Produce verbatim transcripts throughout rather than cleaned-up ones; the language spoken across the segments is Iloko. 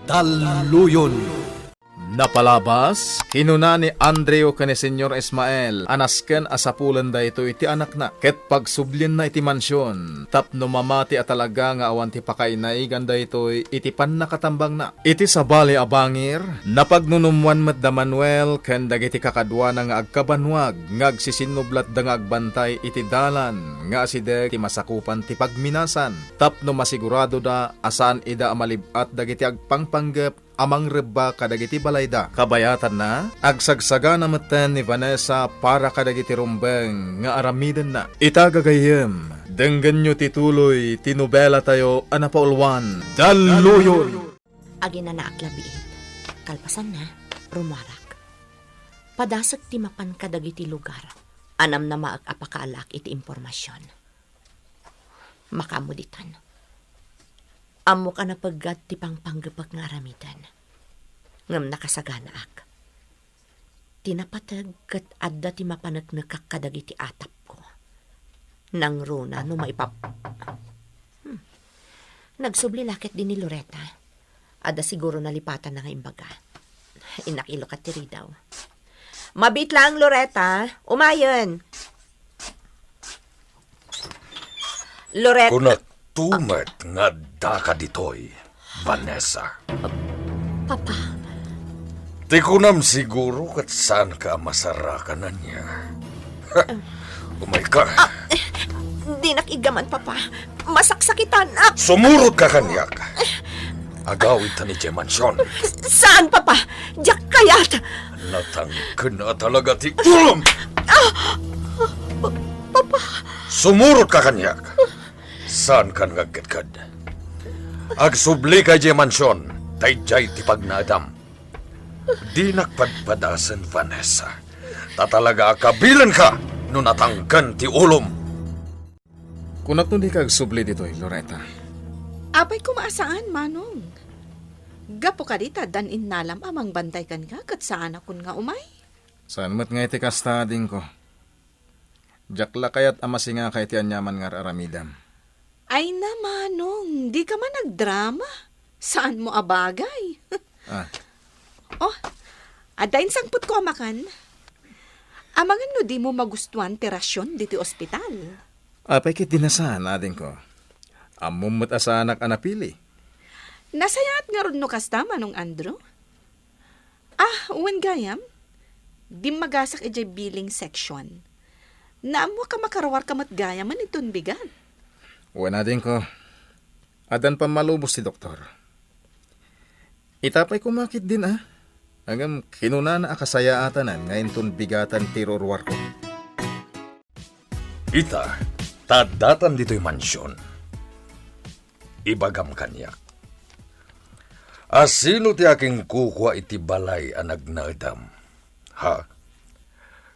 Dalluyon. Napalabas, kinuna ni Andrew ken ni Señor Ismael a nasken a sapulen daytoy ti anakna, ket pagsublienna iti mansion tapno mamati a talaga nga awan ti pakainaigan daytoy iti pannakatambangna. Iti sabali a bangir, napagnunummoan met da Manuel ken dagiti kakaduana nga agkabanwag nga agsisinnublatda nga agbantay iti dalan nga asideg ti masakupan ti pagminasan tapno masiguradoda a saan ida a malib-at dagiti agpangpanggep a mangrebba kadagiti balayda. Kabayatanna, agsagsagana metten ni Vanessa para kadagiti rumbeng nga aramidenna. Ita gagayyem, denggenyo ti tuloy ti nobelatayo a napaulwan, Dalluyon! Aginanaak la biit. Kalpasanna, rummuarak. Padasek ti mapan kadagiti lugar a namnamaek a pakaalaak iti impormasion. Makaammo ditan. Ammok a napeggad ti pangpanggepek nga aramiden. Ngem nakasaganaak. Ti napateg ket adda ti mapaneknekak kadagiti atapko. Nangruna no maipap-, Hmm. Nagsubli la ketdi ni Loretta. Adda siguro nalipatanna nga imbaga. Innak ilukat ti ridaw. Mabiit laeng, Loretta. Umayen. Loretta. Kunak met nga addaka ditoy, Vanessa. Papa. Ti kunam siguro ket saanka a masarakan ania. Umayka. Ah, eh, dinak iggaman, Papa. Masaksakitanak. Sumurotka kaniak. Agawidtan idiay mansion. Saan, Papa? Diak kayat. Natangken a talaga ti ulom. Ah, Pa-, Papa. Sumurotka kaniak. Saankan nga agkedked. Agsublika idiay mansion, ta idiay ti pagnaedam. Dinak padpadasen, Vanessa. Ta talaga a kabilenka no natangken ti ulom. Kunak no dika agsubli ditoy, Loretta. Apay koma a saan, Manong? Gapu kadi ta addan innalam a mangbantay kenka ket saanakon nga umay? Saan met nga iti kasta, adingko. Diak la kayat a masingaka iti aniaman nga ar-aramidam. Ay na, Manong, dika man agdrama. Saanmo a bagay. Ah. Oh, adda insangpetko a makan. Amangan no dimo magustuan ti rasion ditoy ospital. Apay ket di nasaan, adingko. Ammom met a saanak a napili. Nasayaat ngarud no kasta, Manong Andrew. Ah, wen gayam. Dimmagasak idiay billing section. Naammoak a makaruarka met gayamen inton bigat. Wen, adingko. Addan pammalubos ti doktor. Ita pay koma ketdin a. Ngem kinunana a kasayaatanan nga inton bigatan ti ruruarko. Ita, ta addatan ditoy mansion. Ibagam kaniak. A sino ti akinkukua iti balay a nagnaedam? Ha?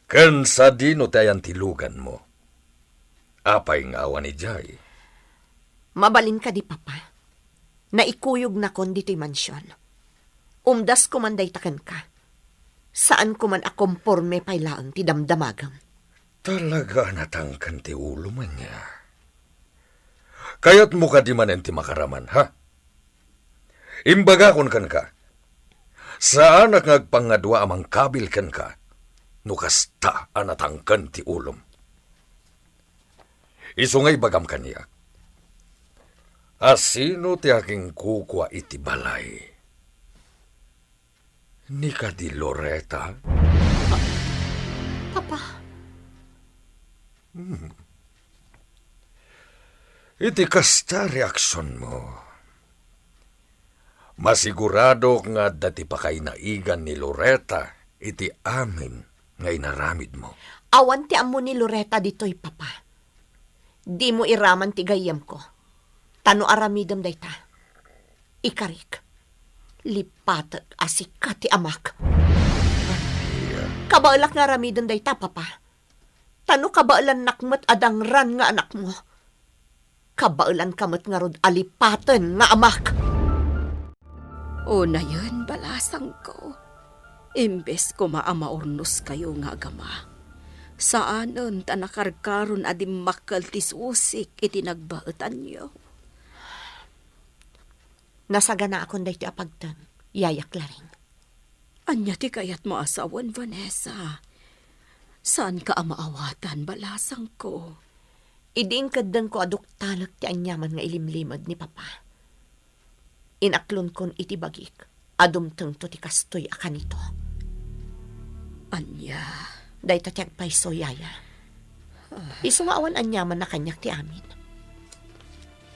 Ken sadino ti ayan ti luganmo? Apay nga awan idiay? Mabalin kadi, Papa. Naikuyognak ditoy mansion. Umdasko man dayta kenka. Saanko man a komporme pay laeng ti damdamagem. Talaga a natangken ti ulom ania? Kayatmo kadi manen ti makaraman, ha? Imbagakon kenka, saanak nga agpangadua a mangkabil kenka no kasta a natangken ti ulom. Isu nga ibagam kaniak, a sino ti akinkukua iti balay? Ni kadi Loretta? Papa. Hmm. Iti kasta reaksionmo, masiguradok nga adda ti pakainaigan ni Loretta iti amin nga inaramidmo. Awan ti ammo ni Loretta ditoy, Papa. Dimo iraman ti gayyemko. Ta no aramidem dayta, ikarik, lipatek a sika ti amak. Kabaelak nga aramiden dayta, Papa. Ta no kabaelannak met a dangran nga anakmo, kabaelanka met ngarud a lipaten nga amak. Unayen, balasangko, imbes koma a maurnoskayo nga agama, saanen ta nakarkaron a dimmakkel ti susik iti nagbaetanyo. Nasaganaakon daytoy a pagteng, Yaya Claring. Ania ti kayatmo a sawen, Vanessa? Saanka a maawatan, balasangko. Idi inkeddengko a duktalek ti aniaman nga ilimlimed ni Papa, inaklonkon iti bagik a dumtengto ti kastoy a kanito. Ania? Dayta ti agpayso, Yaya. Isu nga awan aniaman a kaniak ti amin.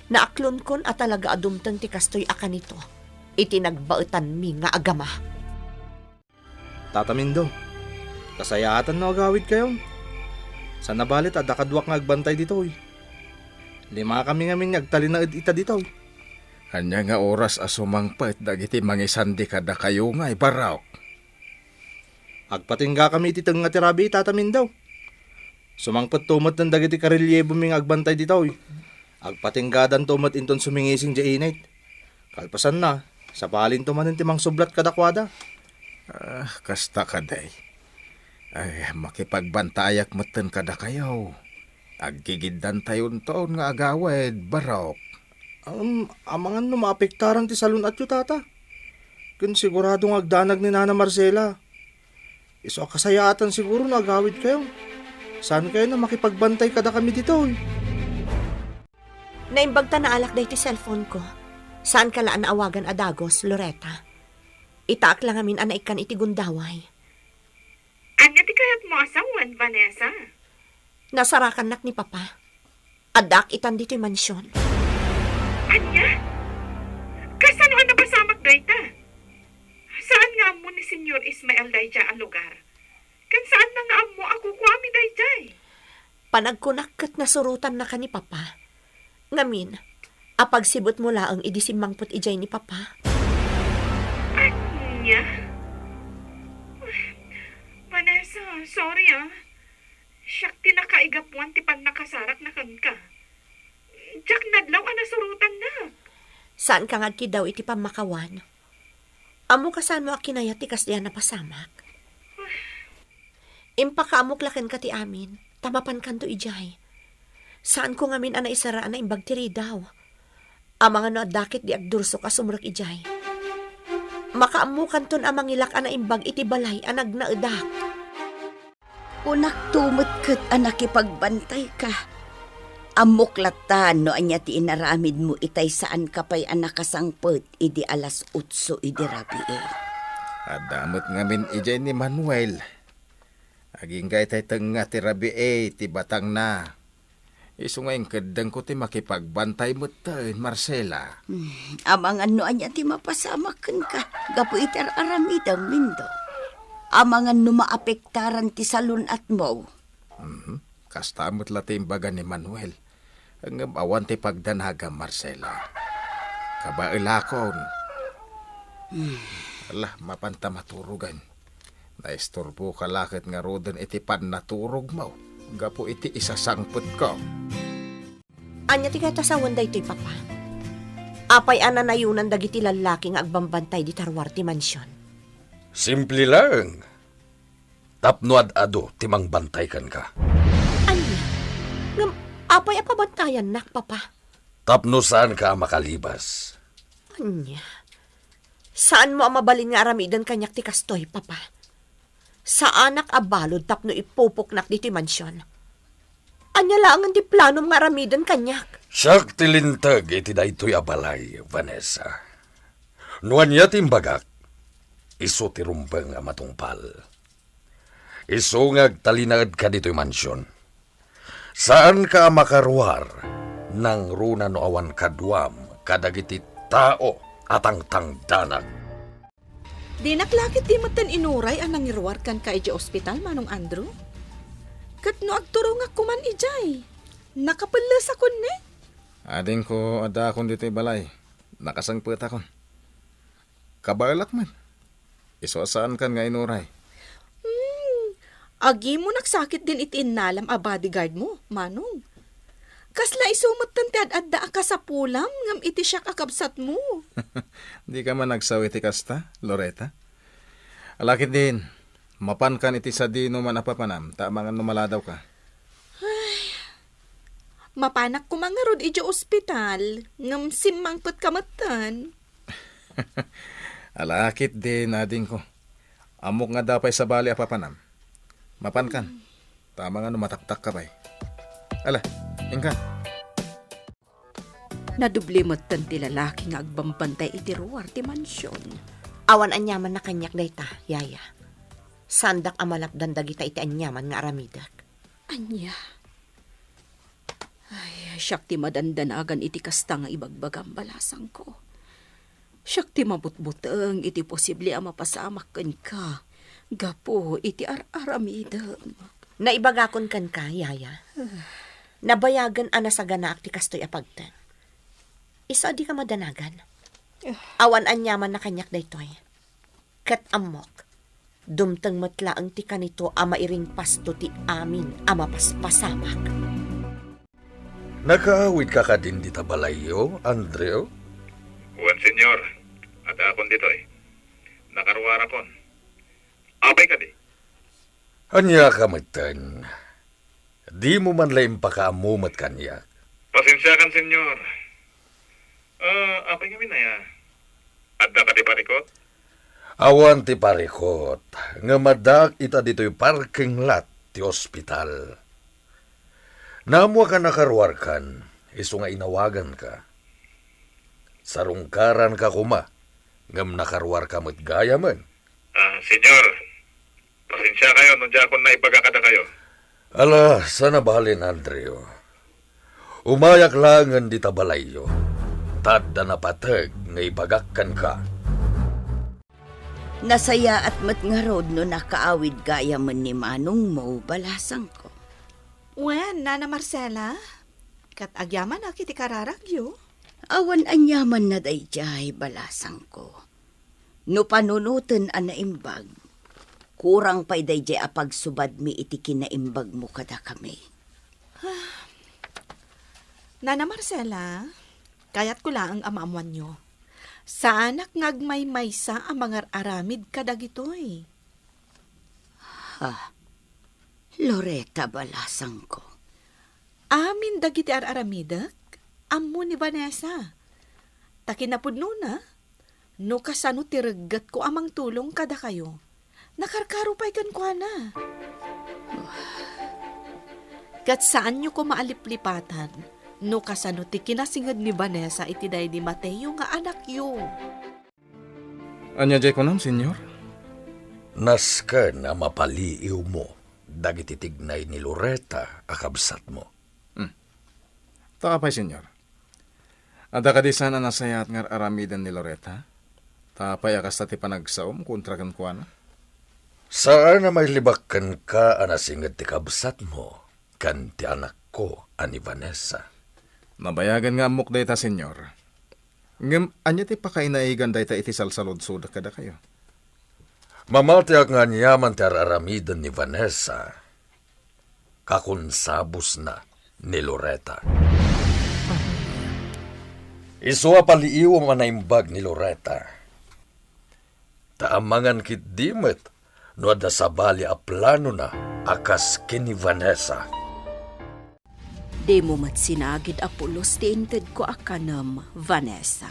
Naaklonkon a talaga a dumteng ti kastoy a kanito iti nagbaetanmi nga agama. Tata Mindo, kasayaatan no agawidkayon. Sana bali ta adda kaduak nga agbantay ditoy. Limakami ngamin nga agtalinaed ita ditoy. Ania nga oras a sumangpet dagiti mangisandi kadakayo nga ibarok? Agpatinggakami iti tengnga ti rabii, Tata Mindo. Sumangpetto met dagiti karelyebomi nga agbantay ditoy. Agpatinggadanto met inton sumingising diay init. Kalpasanna, sabalinto manen ti mangsublat kadakuada. Ah, kasta kadi. Ay, makipagbantayak metten kadakayo. Aggigiddantayonton nga agawid, barok. Um, amangan no maapektaran ti salun-atyo, Tata. Ken sigurado nga agdanag ni Nana Marcela. Isu a kasayaatan siguro no agawidkayo. Saankayon a makipagbantay kadakami ditoy? Naimbag ta naalak daytoy cellphone ko. Saanka la a naawagan a dagos, Loretta. Itaak la ngamin a naikkan iti gundaway. Ania ti kayatmo a sawen, Vanessa? Nasarakannak ni Papa. Addaak itan ditoy mansion. Ania? Kasano a napasamak dayta? Saan nga ammo ni Señor Ismael daydiay a lugar? Ken saanna nga ammo a kukuami daydiay? Panagkunak ket nasurotannaka ni Papa. Ngamin, apagsibutmo laeng idi simmangpet idiay ni Papa. Ania? Vanessa, sorry, ah. Siak ti nakaigapuan ti pannakasarakna kenka. Diak nadlaw a nasurotannak. Saanka nga agkidaw iti pammakawan. Ammok a saanmo a kinayat ti kasdiay a napasamak. Impakaammok la kenka ti amin, ta mapankanto idiay. Saanko ngamin a naisara a naimbag ti ridaw. Amangan no adda ketdi agdursok a sumrek idiay. Makaammokanton a mangilak a naimbag iti balay a nagnaedak. Kunakto met ket a nakipagbantayka. Ammok latta no ania ti inaramidmo itay saanka pay a nakasangpet idi alas otso idi rabii. Adda met ngamin idiay ni Manuel. Agingga itay tengnga ti rabii ti batangna. Isu nga inkeddengko ti makipagbantay metten, Marcela. Hmm, amangan no ania ti mapasamak kenka gapu iti ar-aramidem, Mindo. Amangan no maapektaran ti salun-atmo. Mhm. Kasta met la ti imbaga ni Manuel. Ngem awan ti pagdanagam, Marcela. Kabaelakon. Hmm. Ala, mapanta maturogan. Naisturboka la ket ngaruden iti pannaturogmo gapu iti isasangpetko. Ania ti kayat a sawen daytoy, Papa? Apay a nanayonan dagiti lallaki nga agbambantay dita ruar ti mansion? Simple laeng. Tapno ad-adu ti mangbantay kenka. Ania? Ngem apay a pabantayannak, Papa? Tapno saanka a makalibas. Ania? Saanmo a mabalin nga aramiden kaniak ti kastoy, Papa? Saanak a balud tapno ipupoknak ditoy mansion. Ania laengen ti planom nga aramiden kaniak? Siak ti linteg iti daytoy a balay, Vanessa. No ania ti imbagak, isu ti rumbeng a matungpal. Isu nga agtalinaedka ditoy mansion. Saanka a makaruar, nangruna no awan kaduam kadagiti tao a tangtangdanak. Dinak la ketdi metten inuray a nangiruar kenka idiay ospital, Manong Andrew. Ket no agturongak koman idiay, nakapellesakon ne? Adingko addaakon ditoy balay. Nakasangpetakon. Kabaelak man. Isu a saankan nga inuray. Hmm, agimonak sakit din iti innalam a bodyguard mo, Manong. Kasla isu metten ti ad-adda a kasapulam ngem iti siak a kabsatmo. Dika man agsaw iti kasta, Loretta. Ala ketdin, mapankan iti sadino man a papanam, ta amangan no maladawka. Ay, mapanak koma ngarud idiay ospital, ngem simmangpetka metten. Ala, ketdi, adingko. Ammok nga adda pay sabali a papanam. Mapankan. Tama nga no mataktak ka pay. Ala, inkan. Nadoble metten ti lalaki nga agbambantay iti ruar ti mansion. Awan aniamanna kaniak dayta, yaya. Saandak a malapdan dagita iti aniaman nga aramidek. Ania? Ay, siak ti madandanagan iti kasta nga ibagbagam, balasangko. Siak ti mabutbuteng iti posible a mapasamak kenka gapu iti ar-aramidem. Naibagakon kenka, yaya. Nabayagen a nasaganaak ti kastoy a pagteng. Isu a dika madanagan. Awan aniamanna kaniak daytoy. Ket ammok, dumteng met laeng ti kanito a mairingpasto ti amin a mapaspasamak. Nakaawidka kadin dita balayyo, Andrew? Wen, senyor. Addaakon ditoy. Nakaruarakon. Apay kadi? Ania ka metten? Dimo man la impakaammo met kaniak. Pasensiakan, senyor. Ah, apay ngamin aya? Adda kadi parikot? Awan ti parikot, ngem addaak ita ditoy parking lot ti ospital. Naammoak a nakaruarkan, isu nga inawaganka. Sarungkaranka koma, ngem nakaruarka met gayamen. Ah, senyor, pasensiakayo no diakon naibaga kadakayo. Ala, saan a balin, Andrew. Umayak laengen dita balayyo. Ta adda napateg nga ibagak kenka. Nasayaat met ngarud no nakaawid gayamen ni manongmo, balasangko. Wen, Nana Marcela, ket agyamanak iti kararagyo. Awan aniamanna daydiay, balasangko. No panunoten a naimbag, kurang pay daydiay a pagsubadmi iti kinaimbagmo kadakami. Nana Marcela, kayatko laeng a maammoanyo. Saanak nga agmaymaysa a mangar-aramid kadagitoy. Ha, Loretta, balasangko. Amin dagiti ar-aramidek, ammo ni Vanessa. Ta kinapudnona, no kasano ti reggetko a mangtulong kadakayo, nakarkaro pay kenkuana. Ket saanyo koma a liplipatan no kasano ti kinasinged ni Vanessa iti daydi Mateo nga anakyo. Ania diay kunam, Senyor? Nasken a mapaliiwmo dagiti tignay ni Loretta a kabsatmo. Hmm. Ta apay, Senyor? Adda kadi saan a nasayaat nga ar-aramiden ni Loretta? Ta apay a kasta ti panagsaom kontra kenkuana? Saan a mailibak kenka a nasinged ti kabsatmo ken ti anakko a ni Vanessa. Nabayagen nga ammok dayta, Senyor. Ngem ania ti pakainaigan dayta iti salsaludsodek kadakayo? Mamatiak nga aniaman ti ar-aramiden ni Vanessa, kakunsabusna ni Loretta. Isu a paliiwem a naimbag ni Loretta. Ta amangan ketdi met no adda sabali a planona a kas ken ni Vanessa. Dimo met sinagid a pulos ti intedko a kanem, Vanessa.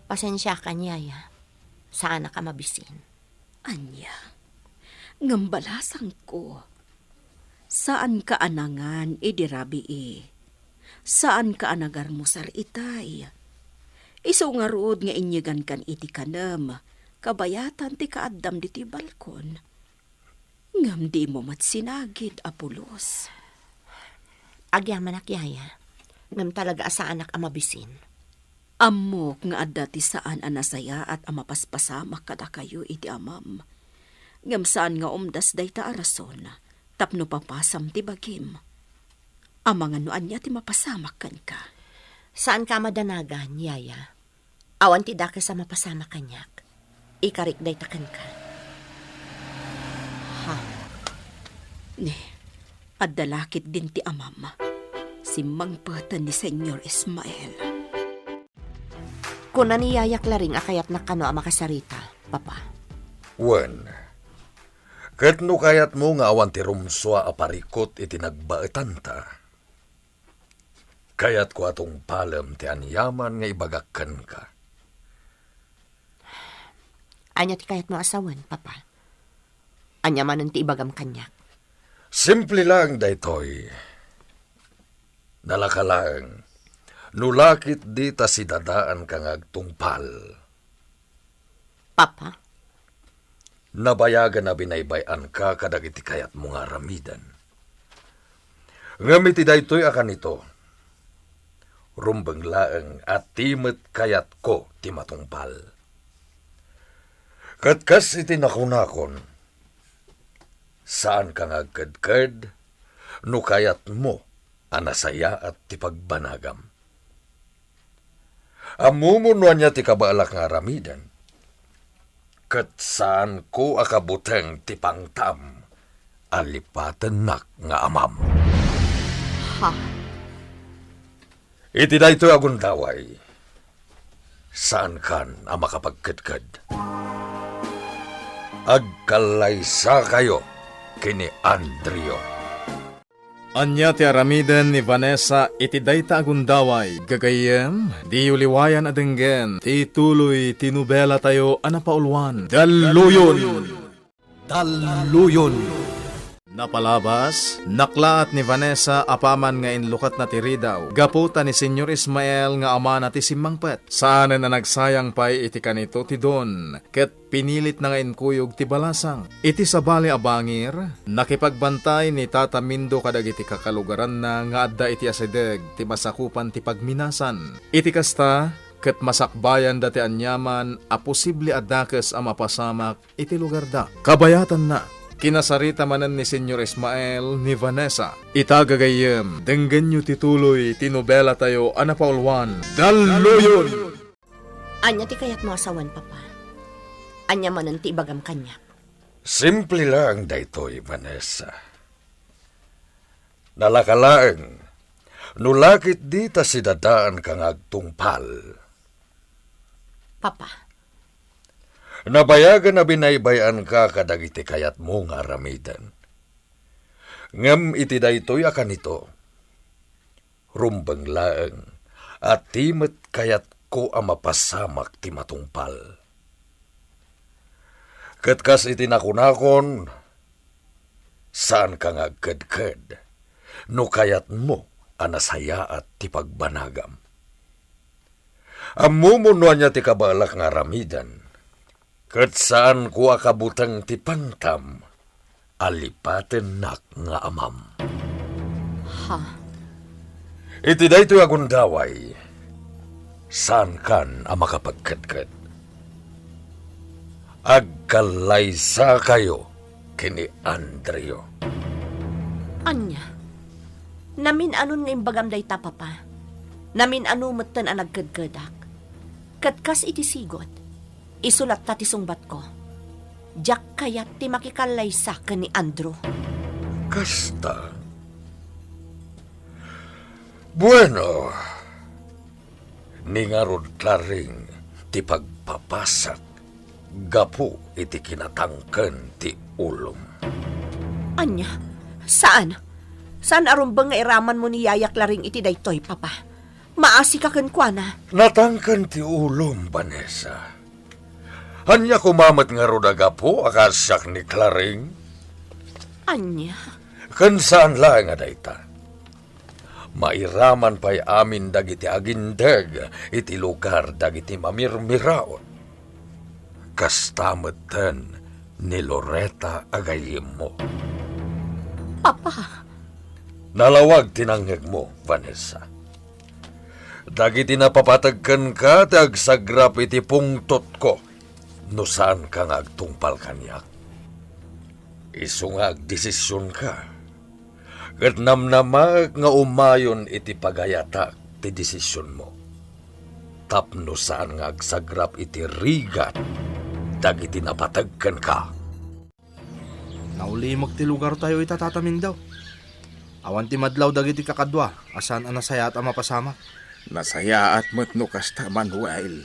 Pasensiakan, yaya. Saanak a mabisin. Ania? Ngem balasangko, saanka a nangan idi rabii. Saanka a nagarmusar itay. Isu ngarud nga inyegankan iti kanem, kabayatan ti kaaddam ditoy balkon. Ngem dimo met sinagid a pulos. Agyamanak, yaya. Ngem talaga a saanak a mabisin. Ammok nga adda ti saan a nasayaat a mapaspasamak kadakayo iti amam. Ngem saan nga umdas dayta a rason tapno papasam ti bagim. Amangan no ania ti mapasamak kenka. Saanka a madanagan, yaya. Awan ti dakes a mapasamak kaniak. Ikarik dayta kenka. Ha? Ni, adda la ketdin ti amam. Simmangpeten ni Senyor Ismael. Kuna ni Yaya Claring a kayatnak kano a makasarita, Papa. Wen, ket no kayatmo nga awan ti rumsua a parikut iti nagbaetanta, kayatko a tungpalem ti aniaman nga ibagak kenka. Ania ti kayatmo a sawen, Papa? Ania manen ti ibagam kaniak? Simple laeng daytoy. Nalaka laeng no lakit dita sidadaanka nga agtungpal. Papa? Nabayagen a binaybay-anka kadagiti kayatmo nga aramiden. Ngem iti daytoy a kanito, rumbeng laeng a ti met kayatko ti matungpal. Ket kas iti nakunakon, saanka nga agkedked no kayatmo a nasayaat ti pagbanagam. Ammom no ania ti kabaelak nga aramiden, ket saanko a kabuteng ti pangtam a lipatennak nga amam. Ha? Iti daytoy a gundaway, saankan a makapagkedked. Agkallaysakayo ken ni Andrio. Ania ti aramiden ni Vanessa iti dayta a gundaway? Gagayyem, diyo liwayan a denggen ti tuloy ti nobelatayo a napauluan, Dalluyon! Dalluyon! Napalabas, naklaat ni Vanessa apaman nga inlukatna ti ridaw gapu ta ni Señor Ismael nga amana ti simmangpet. Saanen a nagsayang pay iti kanito ti Don, ket pinilitna nga inkuyog ti balasang. Iti sabali a bangir, nakipagbantay ni Tata Mindo kadagiti kakalugaranna nga adda iti asideg ti masakupan ti pagminasan. Iti kasta, ket masakbayanda ti aniaman a posible a dakes a mapasamak iti lugarda. Kabayatanna, kinasarita manen ni Señor Ismael ni Vanessa. Ita, gagayyem, denggenyo ti tuloy ti nobelatayo a napauluan, Dalluyon! Ania ti kayatmo a sawen, Papa? Ania manen ti ibagam kaniak? Simple laeng daytoy, Vanessa. Nalaka laeng no lakit dita sidadaanka nga agtungpal. Papa. Nabayagen a binaybay-anka kadagiti kayatmo nga aramiden. Ngem iti daytoy a kanito, rumbeng laeng a ti met kayatko a mapasamak ti matungpal. Ket kas iti nakunakon, saanka nga agkedked no kayatmo a nasayaat ti pagbanagam. Ammom no ania ti kabaelak nga aramiden, ket saanko a kabuteng ti pangtam a lipatennak nga amam. Ha? Iti daytoy a gundaway, saankan a makapagkedked. Agkallaysakayo ken ni Andrio. Ania? Namin-anon nga imbagam dayta, Papa? Namin-ano metten a nagkedkedak? Ket kas iti sigud, isu latta ti sungbatko. Diak kayat ti makikallaysa ken ni Andrew. Kasta? Bueno, ni ngarud, Claring, ti pagpapasak gapu iti kinatangken ti ulom. Ania? Saan? Saan a rumbeng nga iramanmo ni Yaya Claring iti daytoy, Papa? Maasika kenkuana. Natangken ti ulom, Vanessa. Ania koma met ngarud a gapu a kaasiak ni Claring? Ania? Ken saan laeng a dayta. Mairaman pay amin dagiti agindeg iti lugar dagiti mamirmiraot. Kasta metten ni Loreta a gayyemmo. Papa! Nalawag ti nangngegmo, Vanessa. Dagiti napapateg kenka ti agsagrap iti pungtotko no saanka nga agtungpal kaniak. Isu nga agdesisionka, ket namnamaek nga umayon iti pagayatak ti desisionmo, tapno saan nga agsagrap iti rigat dagiti napateg kenka. Naulimek ti lugartayo ita, Tata Mindao. Awan ti madlaw dagiti kakadua a saan a nasayaat a mapasamak. Nasayaat met no kasta, Manuel.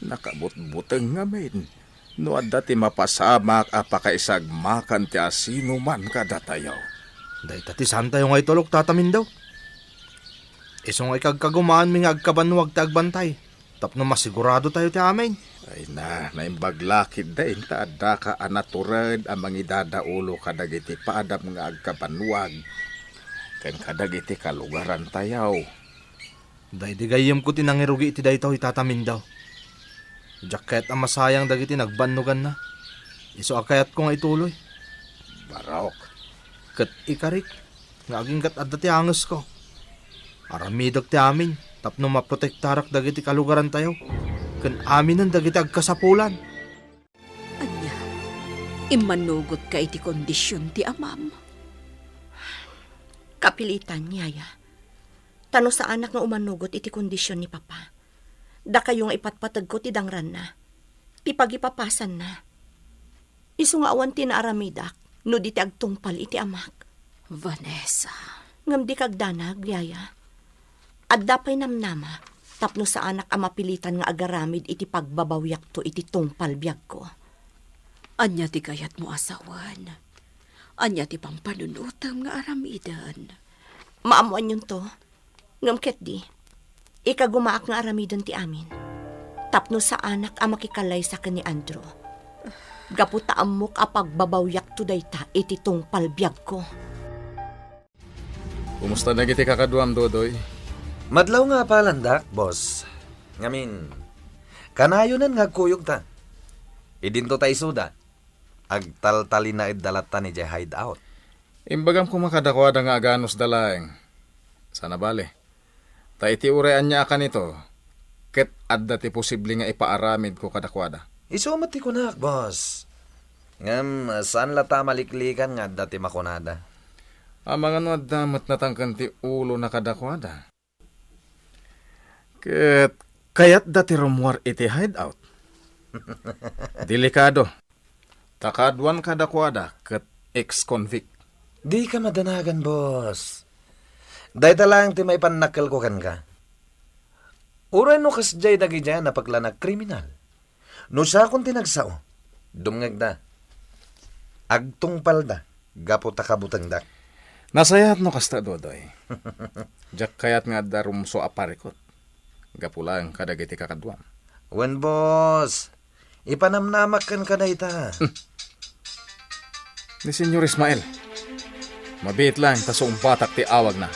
Nakabutbuteng ngamin no adda ti mapasamak a pakaisagmakan ti asinoman kadatayo. Dayta ti saantayo nga itulok, Tata Mindao. Isu nga ikagkagumaanmi nga agkabannuag ti agbantay. tapno masiguradotayo ti amin. Ay na, naimbag la ketdin ta addaka a natured a mangidadaulo kadagiti padam nga agkabannuag ken kadagiti kalugarantayo. Daydi gayyemko ti nangirugi iti daytoy, Tata Mindao. Diak kayat a masayang dagiti nagbannoganna. Isu a kayatko nga ituloy. Barok. Ket ikarik nga aginggat adda ti angesko. Aramidek ti amin tapno maprotektarak dagiti kalugarantayo ken aminen dagiti agkasapulan. Ania, immannugotka iti kondision ti amam? Kapilitan, Yaya. Ta no saanak nga umanugot iti kondision ni Papa, dakayo nga ipatpategko ti dangranna, ti pagipapasanna. Isu nga awan ti naaramidak no di ti agtungpal iti amak. Vanessa. Ngem dika agdanag, Yaya. Adda pay namnama tapno saanak a mapilitan nga agaramid iti pagbabawiakto iti tungpal biagko. Ania ti kayatmo a sawen? Ania ti pampanunotem nga aramiden? Maammoanyonto. Ngem ketdi, ikagumaak nga aramiden ti amin. Tapno saanak a makikallaysa ken ni Andrew. Gapu ta ammok a pagbabawiakto dayta iti tungpal biagko. Kumusta dagiti kakaduam, Dodoy? Madlaw nga apalandak, boss. Ngamin, kanayonen nga agkuyogta. Idinto ta isuda. Agtaltalinaedda latta idiay hideout. Imbagam koma kadakuada nga aganusda laeng. Sana bale. Ta iti uray ania a kanito, ket adda ti posible nga ipaaramidko kadakuada. Isu met ti kunak, boss. Ngem, saan latta a maliklikan nga adda ti makunada? Amangan no adda met natangken ti ulona kadakuada. Ket kayatda ti rummuar iti hideout. Delikado. Ta kaaduan kadakuada ket ex-convict. Dika madanagan, boss. Dayta laeng ti maipannakkelko kenka. Uray no kasdiay dagidiay a napeklan a kriminal. No siakon ti nagsao, dumngegda. Agtungpalda gapu ta kabutengdak. Nasayaat no kasta, Dodoy. Diak kayat nga adda rumsua a parikut. Gapu laeng kadagiti kakaduam. Wen, boss. Ipanamnamak kenka dayta. Ni Senyor Ismael. Mabiit laeng ta sungbatak ti awagna.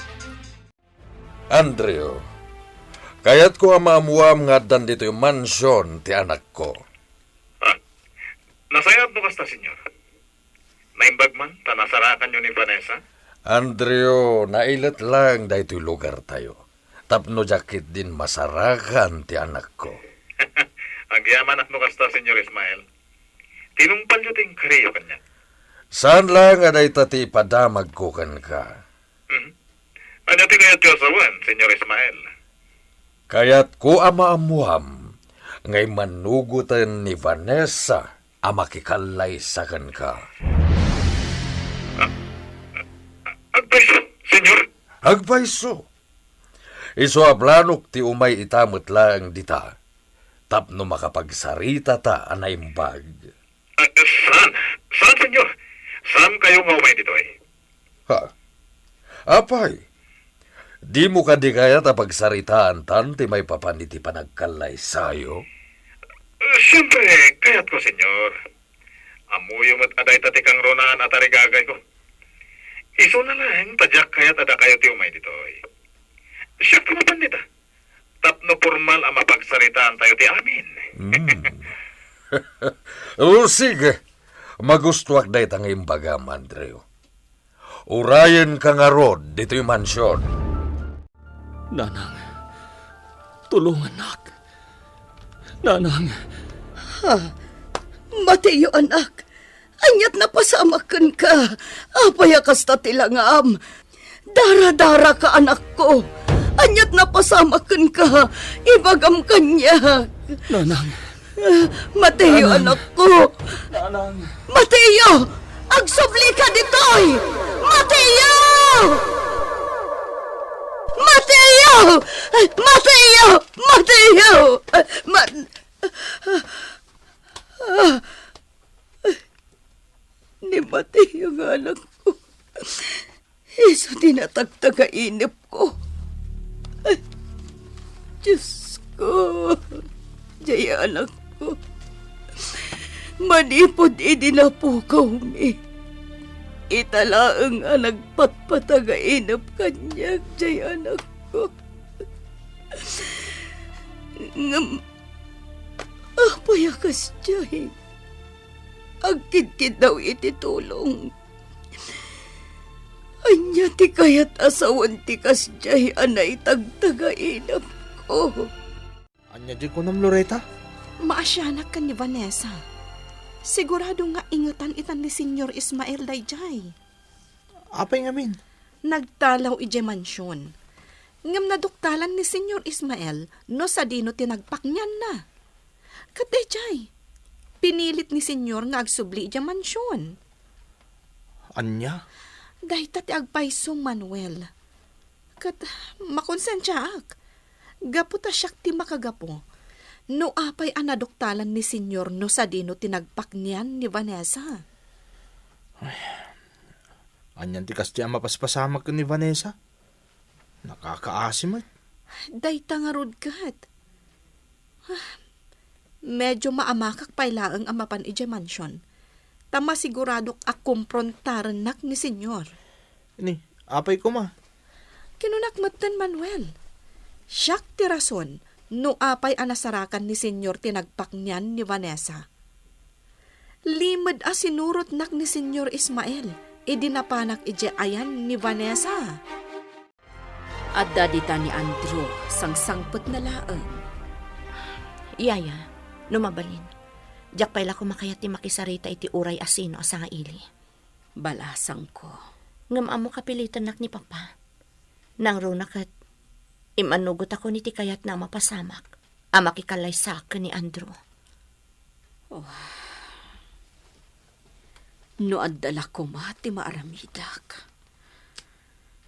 Andrew, kayatko a maammuam nga addan ditoy mansion ti anakko. Ah, nasayaat no kasta, Senyor. Naimbag man ta nasarakanyo ni Vanessa? Andrew, nailet laeng daytoy lugartayo. Tapno diak ketdin masarakan ti anakko. Agyamanak no kasta, Senyor Ismael. Tinungpalyo ti inkariyo kaniak. Saan laeng a dayta ti ipadamagko kenka. Mhm. Ania ti kayatyo a sawen, Senyor Ismael? Kayatko a maammuam nga immannugoten ni Vanessa a makikallaysa kenka. A-, a-, agpayso, Senyor? Agpayso. Isu a planok ti umay ita met laeng dita, tapno makapagsaritata a naimbag. Ah, saan? Saan, Senyor? Saankayo nga umay ditoy? Ha? Apay, dimo kadi kayat a pagsaritaantan ti maipapan iti panagkallaysayo? Ah, siempre, kayatko, Senyor. Ammoyo met a dayta ti kangrunaan a tarigagayko. Isuna laeng ta diak kayat a dakayo ti umay ditoy. Siak ti mapan dita. Tapno pormal a mapagsaritaantayo ti amin. Hmm. O, sige. Magustuak dayta nga imbagam, Andrew. Urayenka ngarud ditoy mansion. Nanang, tulongannak. Nanang. Ha? Mateo, anak. Aniat napasamak kenka? Apay a kasta ti langam? Daradaraka, anakko. Aniat napasamak kenka? Ibagam kaniak. Nanang. Mateo, Nanang. Anakko. Nanang. Mateo! Agsublika ditoy! Mateo! Mateo! Mateo! Mateo! Ma- Ni Mateo nga anakko. Isu ti natagtagainepko. Ay, Diyos anakko. Jay anakko. Manipud idi napukawmi, ita laeng a nagpatpatagainep kaniak, jay anakko. Ngem apay a kasdiay? Agkidkiddaw iti tulong. Ania ti kayat a sawen ti kasdiay a naitagtagainepko? Ania diay kunam, Loretta? Maasianak ken ni Vanessa. Sigurado nga ingetan itan ni Señor Ismael daydiay. Apay ngamin? Nagtalaw idiay mansion. Ngem naduktalan ni Señor Ismael no sadino ti nagpaknianna. Ket daydiay, pinilit ni Señor nga agsubli idiay mansion. Ania? Dayta ti agpayso, Manuel. Ket makonsensiaak. Gapu ta siak ti makagapu. No apay a naduktalan ni Señor no sadino ti nagpaknian ni Vanessa? Ay, anian ti kasdiay a mapaspasamak ken ni Vanessa? Nakakaasi met. Dayta ngarud ket. Ah, medyo maamakak pay laeng a mapan idiay mansion. Ta masiguradok a komprontarennak ni Señor. Ni, apay koma? Kinunak metten, Manuel. Siak ti rason no apay a nasarakan ni Señor ti nagpaknian ni Vanessa. Limed a sinurotnak ni Señor Ismael idi napanak idiay ayan ni Vanessa. Adda dita ni Andrew, sangsangpetna laeng. Yaya, no mabalin, diak pay la koma kayat ti makisarita iti uray a sino a sangaili. Balasangko. Ngem ammo kapilitennak ni Papa. Nangruna ket, imannugotako iti kayatna a mapasamak a makikallaysaak ken ni Andrew. Oh. No adda la koma ti maaramidak.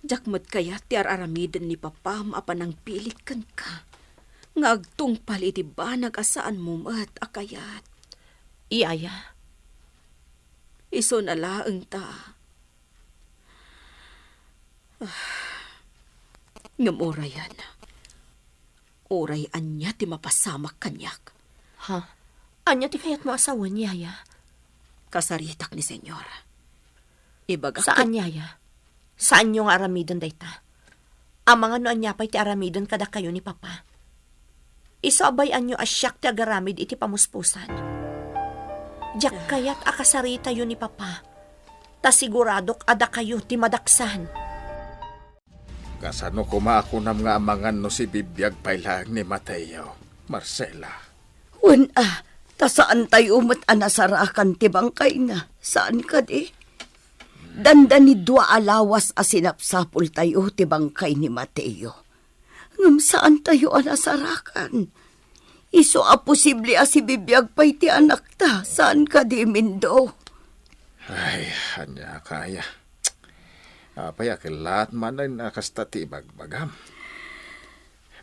Diak met kayat ti ar-aramiden ni Papam a panangpilit kenka nga agtungpal iti banag a saanmo met a kayat. Yaya. Isuna laeng ta. Ah, ngem urayen. Uray ania ti mapasamak kaniak. Ha? Ania ti kayatmo a sawen, Yaya? Kasaritak ni Señor. Ibagak Saan, Yaya? Saanyo nga aramiden dayta. Amangan no ania pay ti aramiden kadakayo ni Papa. Isu a bay-anyo a siak ti agaramid iti pamuspusan. Diak kayat a kasaritayo ni Papa, ta siguradok a dakayo ti madaksan. Kasano koma a kunam nga amangan no sibibiag pay laeng ni Mateo, Marcela? Wen a, ta saantayo met a nasarakan ti bangkayna, saan kadi? Dandani dua a lawas a sinapsapultayo ti bangkay ni Mateo. Ngem saantayo a nasarakan. Isu a posible a sibibiag pay ti anakta, saan kadi, Mindo? Ay, ania kaya? Apay a kellaat manen a kasta ti ibagbagam?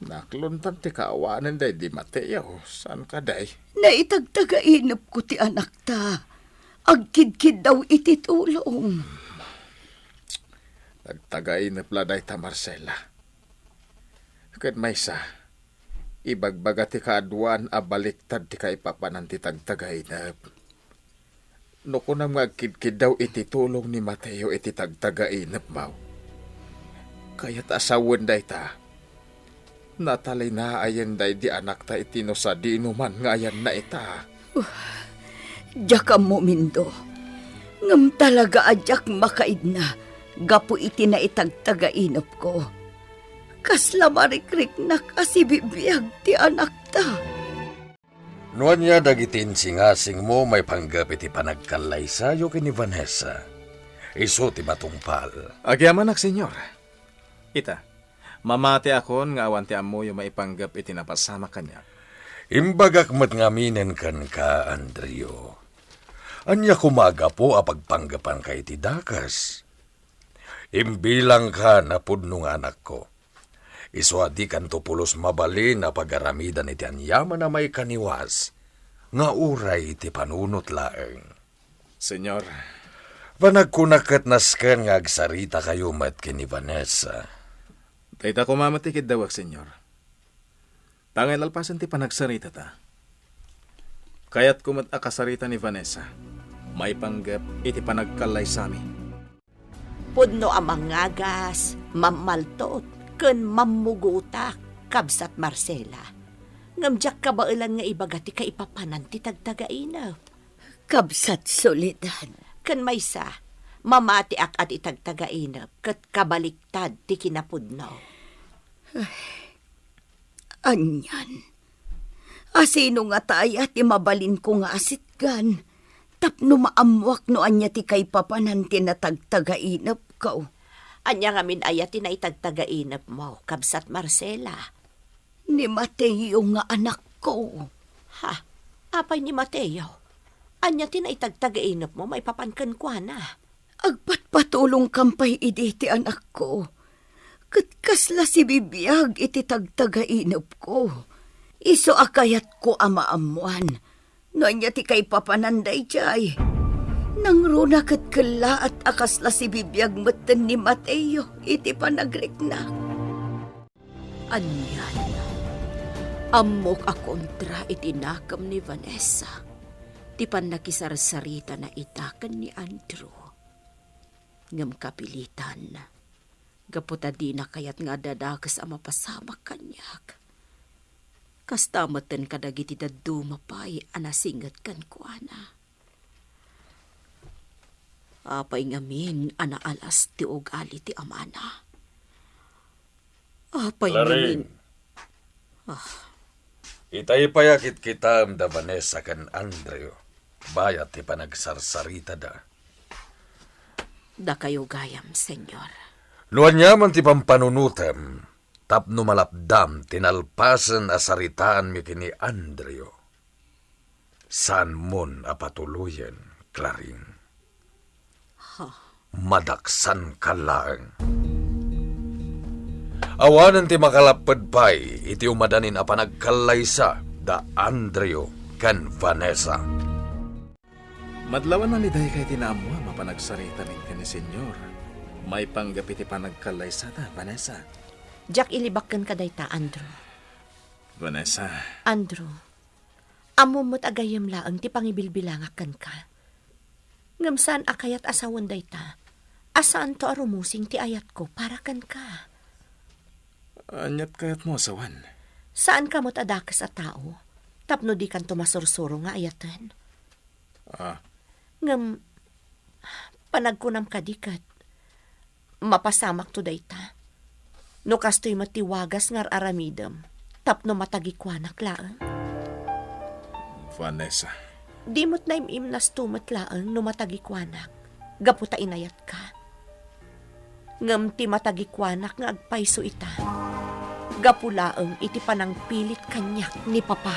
Naklontan ti kaawanen daydi Mateo, saan kadi? Naitagtagainepko ti anakta. Agkidkiddaw iti tulong. Nagtagainep la dayta, Marcela. Ket maysa, ibagbaga ti kaaduan a baliktad ti kaipapanan ti tagtagainep. No kunam nga agkidkiddaw iti tulong ni Mateo iti tagtagainep, maw? Kayat a sawen dayta. Natalinaen daydi anakta iti no sadino man nga ayanna ita. Diak ammo, Mindo. Ngem talaga a diak makaidna gapu iti naitagtagainepko. Kasla marikriknak a sibibiag ti anakta. No ania dagiti insingasingmo maipanggep iti panagkallaysayo ken ni Vanessa, isu ti matungpal. Agyamanak, Señor. Ita, mamatiakon nga awan ti ammoyo maipanggep iti napasamak kaniak. Imbagak met ngaminen kenka, Andrew. Ania koma a gapu a pagpanggepanka iti dakes? Imbilangka a pudno nga anakko. Isu a dikanto pulos mabalin a pagaramidan iti aniaman a maikaniwas nga uray iti panunot laeng. Señor. Panagkunak ket nasken nga agsaritakayo met ken ni Vanessa. Dayta koma met ti kiddawek, Señor. Ta nga inalpasen ti panagsaritata, kayatko met a kasarita ni Vanessa maipanggep iti panagkallaysami. Pudno a mangagas, mammaltot, ken mammugutak, kabsat Marcela. Ngem diak kabaelan nga ibaga ti kaipapanan ti tagtagainep. Kabsat Soledad. Ken maysa, mamatiak a ti tagtagainep ket kabaliktad ti kinapudno. Anian? Asino ngata aya ti mabalinko nga asitgan tapno maammoak no ania ti kaipapanan ti natagtagainepko? Ania ngamin aya ti naitagtagainepmo, kabsat Marcela? Ni Mateo nga anakko. Ha? Apay ni Mateo? Ania ti naitagtagainepmo maipapan kenkuana? Agpatpatulongkam pay idi ti anakko, ket kasla sibibiag iti tagtagainepko. Isu a kayatko a maammoan no ania ti kaipapanan daydiay. Nangruna ket kellaat a kasla sibibiag metten ni Mateo iti panagriknak. Anian? Ammok a kontra iti nakem ni Vanessa ti pannakisarsaritana ita ken ni Andrew. Ngem kapilitan, gapu ta dina kayat nga adda dakes a mapasamak kaniak. Kasta metten kadagiti dadduma pay a nasinget kenkuana. Apay ngamin a naalas ti ugali ti amana? Apay Clarin. Ngamin? Ah. Itay pay a kitkitaem da Vanessa ken Andrew, bayat ti panagsarsaritada. Dakayo gayam, Senyor. No aniaman ti pampanunotem, tapno malapdam ti nalpasen a saritaanmi ken ni Andrew, saanmon a patuloyen, Clarin. Ha? Madaksanka laeng. Awanen ti makalapped pay iti umadanin a panagkallaysa da Andrew ken Vanessa. Madlawan a ni dayta ti naammoam a panagsaritamin ken ni Senyor maipanggep iti panagkallaysata, Vanessa. Diak ilibak kenka dayta, Andrew. Vanessa. Andrew, ammom met a gayyem laeng ti pangibilbilangak kenka. Ngem saan a kayat a sawen dayta, a saanto a rumusing ti ayatko para kenka. Aniat kayatmo a sawen? Saanka met a dakes a tao, tapno dikanto masursuro nga ayaten. Ah. Ngem, panagkunam kadi ket mapasamakto dayta? No kastoy met ti wagas nga ar-aramidem tapno matagikuanak laeng? Vanessa. Di met naim-imnasto met laeng no matagikuanak gapu ta inayatka. Ngem ti matagikuanak nga agpayso ita, gapu laeng iti panangpilit kaniak ni Papa.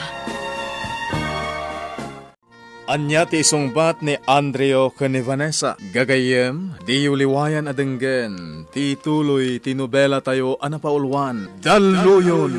Ania ti isungbat ni Andrew ken ni Vanessa? Gagayyem, diyo liwayan a denggen ti tuloy ti nobelatayo a napauluan, Dalluyon